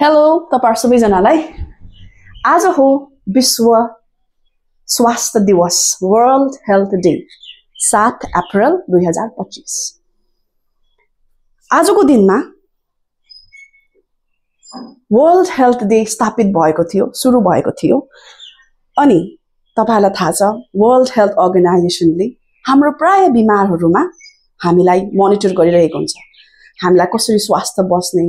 hello तपाईहरु सबैजनालाई आज हो विश्व स्वास्थ्य दिवस वर्ल्ड हेल्थ डे 7 अप्रिल 2025 आजको दिनमा वर्ल्ड हेल्थ डे स्थापित भएको थियो सुरु भएको थियो अनि तपाईहरुलाई थाहा छ वर्ल्ड हेल्थ अर्गनाइजेसनले हाम्रो प्राय बिमारहरुमा हामीलाई मोनिटर गरिरहेको हुन्छ हामीलाई कसरी स्वास्थ्य बस्ने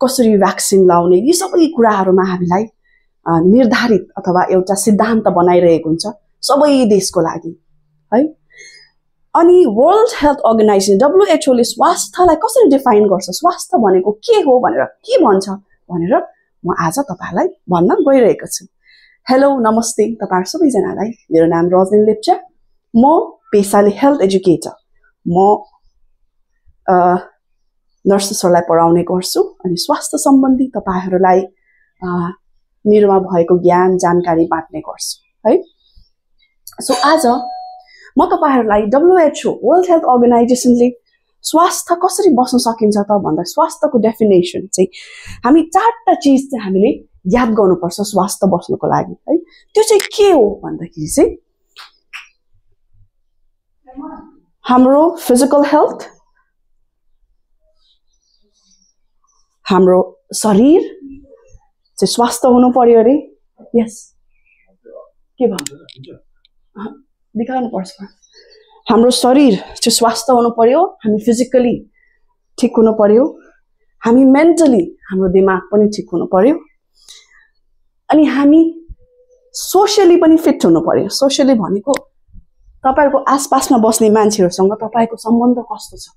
कसरी भ्याक्सिन लाउने यी सबै कुराहरुमा हामीलाई निर्धारित अथवा एउटा सिद्धान्त बनाइरहेको हुन्छ सबै देशको लागि है अनि वर्ल्ड हेल्थ अर्गनाइजेसन WHO ले स्वास्थ्यलाई कसरी डिफाइन गर्छ स्वास्थ्य भनेको के हो भनेर के भन्छ भनेर म आज तपाईहरुलाई भन्न गइरहेको छु हेलो नमस्ते तपाईहरु सबैजनालाई मेरो नाम रजनी लेप्चा म पेशाले हेल्थ एजुकेटर म नर्सेसहरुलाई पढाउने गर्छु अनि स्वास्थ्य सम्बन्धी तपाईहरुलाई मेरोमा भएको ज्ञान जानकारी बाँड्ने गर्छु है सो आज म तपाईहरुलाई WHO वर्ल्ड हेल्थ अर्गनाइजेसनले स्वास्थ्य कसरी बस्न सकिन्छ त भन्दा स्वास्थ्यको डेफिनेसन चाहिँ हामी चारवटा चीज चाहिँ हामीले याद गर्नुपर्छ स्वास्थ्य बस्नको लागि है त्यो चाहिँ के हो भन्दाखेरि चाहिँ हाम्रो फिजिकल हेल्थ हाम्रो शरीर चाहिँ स्वास्थ्य हुनु पर्यो अरे यस के भन्नु देखाउनु पर्छ हाम्रो शरीर चाहिँ स्वास्थ्य हुनु पर्यो हामी फिजिकली ठीक हुनु पर्यो हामी मेन्टली हाम्रो दिमाग पनि ठीक हुनु पर्यो अनि हामी सोशली पनि फिट हुनु पर्यो सोशली भनेको तपाईहरुको आसपासमा बस्ने मान्छेहरुसँग तपाईको सम्बन्ध कस्तो छ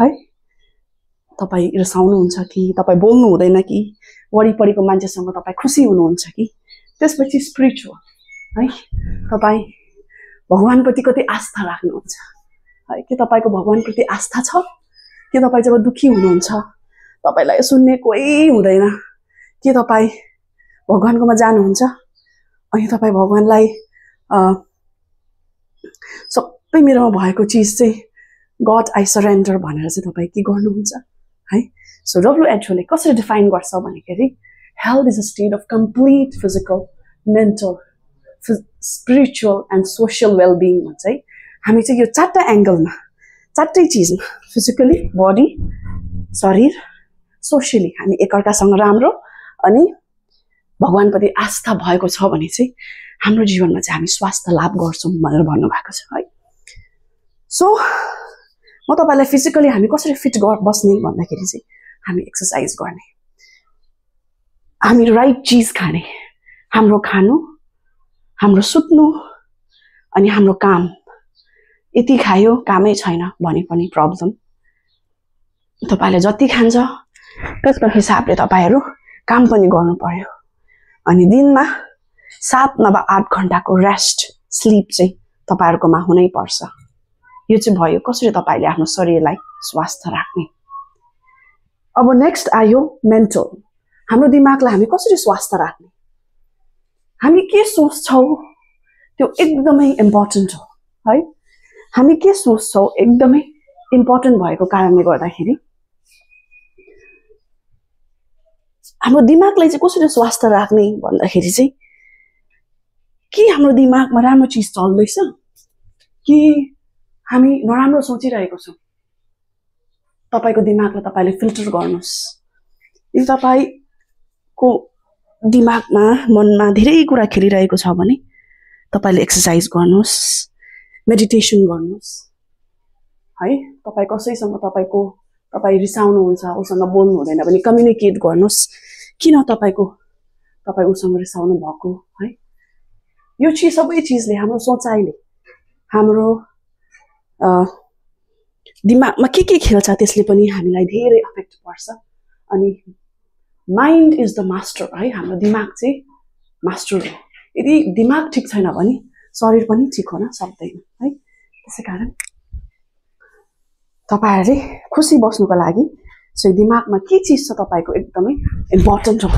है तपाई रिसाउनुहुन्छ कि तपाई बोल्नु हुँदैन कि वरिपरिको मान्छेसँग तपाई खुसी हुनुहुन्छ कि त्यसपछि स्पिरिचुअल है तपाई भगवानप्रति कति आस्था राख्नुहुन्छ है के तपाईको भगवानप्रति आस्था छ के तपाई जब दुखी हुनुहुन्छ तपाईलाई सुन्ने कोही हुँदैन के तपाई भगवानकोमा जानुहुन्छ अनि तपाई भगवानलाई सबै मेरोमा भएको चीज चाहिँ गॉड आई सरेन्डर भनेर चाहिँ तपाई के गर्नुहुन्छ है सो WHO ले कसरी डिफाइन गर्छ भन्दाखेरि health is a state of complete physical mental spiritual and social well-being भन्छ है हामी चाहिँ यो चारवटा एंगलमा चारटै चीजमा फिजिकली बडी शरीर सोशली हामी एकअर्कासँग राम्रो अनि भगवानप्रति आस्था भएको छ भने चाहिँ हाम्रो जीवनमा चाहिँ हामी स्वास्थ्य लाभ गर्छौं भनेर भन्नु भएको छ है सो म तपाईलाई फिजिकली हामी कसरी फिट बस्ने भन्दाखेरि चाहिँ हामी एक्सरसाइज गर्ने हामी राइट चीज खाने हाम्रो खानु हाम्रो सुत्नु अनि हाम्रो काम यति खायो कामै छैन भने पनि प्रब्लम तपाईले जति खान्छ त्यसको हिसाबले तपाईहरु काम पनि गर्नु पर्यो अनि दिनमा 7 नभए 8 घण्टाको रेस्ट स्लीप चाहिँ तपाईहरुकोमा हुनै पर्छ यो चाहिँ भयो कसरी तपाईले आफ्नो शरीरलाई स्वास्थ्य राख्ने अब नेक्स्ट आयो मेन्टल हाम्रो दिमागलाई हामी कसरी स्वास्थ्य राख्ने हामी के सोच्छौ त्यो एकदमै इम्पोर्टेन्ट हो है हामी के सोच्छौ एकदमै इम्पोर्टेन्ट भएको कारणले गर्दाखेरि हाम्रो दिमागलाई चाहिँ कसरी स्वास्थ्य राख्ने भन्दाखेरि चाहिँ के हाम्रो दिमागमा राम्रो चीज चल्दैछ कि हामी नराम्रो सोचिरहेको छौं तपाईको दिमागलाई तपाईले फिल्टर गर्नुस् यदि तपाईको दिमागमा मनमा धेरै कुरा खेलिरहेको छ भने तपाईले एक्सरसाइज गर्नुस् मेडिटेसन गर्नुस् है तपाई कसैसँग तपाई रिसाउनु हुन्छ उसँग बोल्नु हुँदैन भने कम्युनिकेट गर्नुस् किन तपाई उसँग रिसाउनु भएको है यो चीज सबै चीजले हाम्रो सोचाइले हाम्रो दिमागमा के खेल्छ त्यसले पनि हामीलाई धेरै अफेक्ट पर्छ अनि माइन्ड इज द मास्टर है हाम्रो दिमाग चाहिँ मास्टर हो यदि दिमाग ठीक छैन भने शरीर पनि ठीक हुन सक्दैन है त्यसैकारण तपाईहरुले खुसी बस्नुको लागि सो दिमागमा के चीज छ तपाईको एकदमै इम्पोर्टेन्ट हो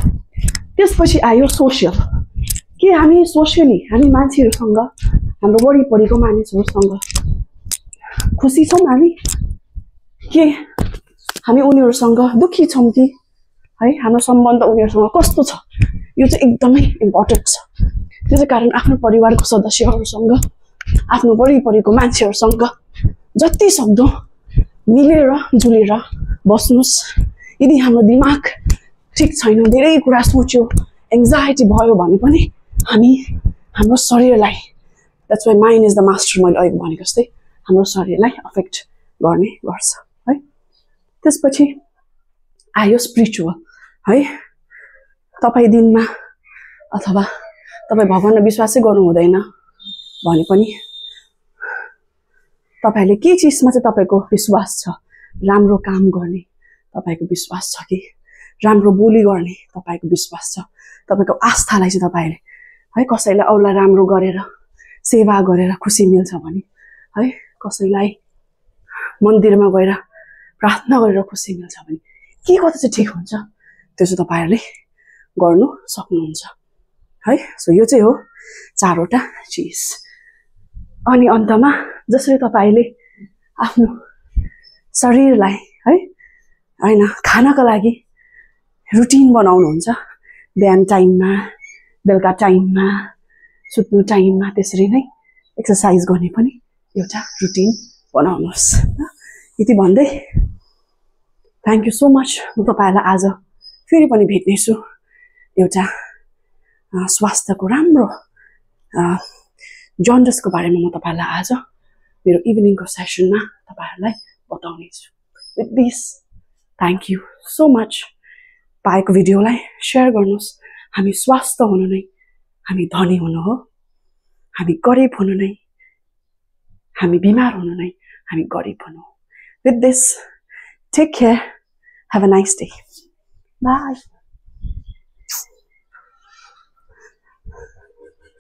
त्यसपछि आयो सोशल के हामी सोशली हामी मान्छेहरुसँग हाम्रो वरिपरिको मानिसहरुसँग खुसी छौं हामी के हामी उनीहरुसँग दुखी छौं कि है हाम्रो सम्बन्ध उनीहरुसँग कस्तो छ यो चाहिँ एकदमै इम्पोर्टेन्ट छ त्यसै कारण आफ्नो परिवारको सदस्यहरुसँग आफ्नो वरिपरिको मान्छेहरुसँग जति सक्दो मिलेर जुलेर बस्नुस् यदि हाम्रो दिमाग ठीक छैन धेरै कुरा सोच्यो एंजाइटी भयो भने पनि हामी हाम्रो शरीरलाई that's why mind is the master मैले अहिले भनेको जस्तै हाम्रो शरीरलाई अफेक्ट गर्ने गर्छ है त्यसपछि आयो स्पिरिचुअल है तपाई दिनमा अथवा तपाई भगवानमा विश्वासै गर्नु हुँदैन भने पनि तपाईले के चीजमा चाहिँ तपाईको विश्वास छ राम्रो काम गर्ने तपाईको विश्वास छ कि राम्रो बोली गर्ने तपाईको विश्वास छ तपाईको आस्थालाई चाहिँ तपाईले है कसैलाई अरूलाई राम्रो गरेर सेवा गरेर खुशी मिल्छ भने है कसैलाई मन्दिरमा गएर प्रार्थना गरेर खुशी मिल्छ भने के कता चाहिँ ठीक हुन्छ त्यो चाहिँ तपाईहरुले गर्नु सक्नुहुन्छ है सो यो चाहिँ हो चारवटा चीज अनि अन्तमा जसरी तपाईले आफ्नो शरीरलाई है हैन खानाको लागि रुटिन बनाउनुहुन्छ बिहान टाइममा बेलुका टाइममा सुत्नु टाइममा त्यसरी नै एक्सरसाइज गर्ने पनि एउटा रुटिन बनाउनुहोस् यति भन्दै थ्यांक यू सो मच म तपाईलाई आज फेरि पनि भेट्ने छु एउटा स्वास्थ्यको राम्रो जन्डिसको बारेमा म तपाईलाई आज मेरो इभिनिङको सेसनमा तपाईहरुलाई बताउने छु with this thank you so much पाएको भिडियोलाई शेयर गर्नुस् हामी स्वस्थ हुनु नै हामी धनी हुनु हो हामी गरिब हुनु नै हामी बिमार हुनु नै हामी गरिब हुनु with this take care have a nice day bye